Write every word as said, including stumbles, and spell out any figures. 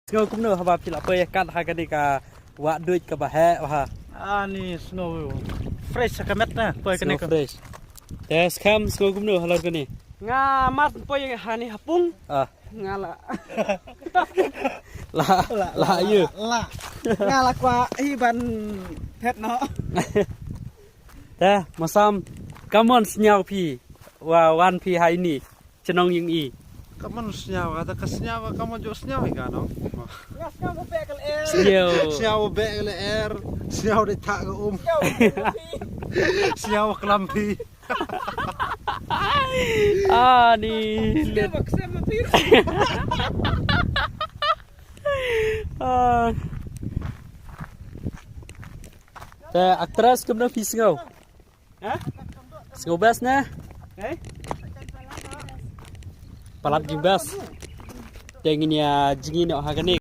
Sngew kumno haba phi la poi ïa kat ha kane ka wah duid kaba heh bha? Ani sngew fresh ha ka met na poi kane ka. Fresh. Te skhem sngew kumno halor kane? Nga mat poi hani ha pung. Ah. Nga la. La la ïa. La. Nga la kwah hi ban phet noh. Te masam, kamon sñiaw phi wa wan phi ha ini chnong ïing i? Kamon sñiaw ka, te ka sñiaw ka, kamon ju sñiaw hi ka no. Sñiaw. Sñiaw beh ka lyer, sñiaw de thak ka um. Sñiaw klam phi. Ani. Ah. Te actress kumno phi sngew? Ha? Sngew best ne? Eh? Palat jing best. Te ngin ïa jngi noh ha kane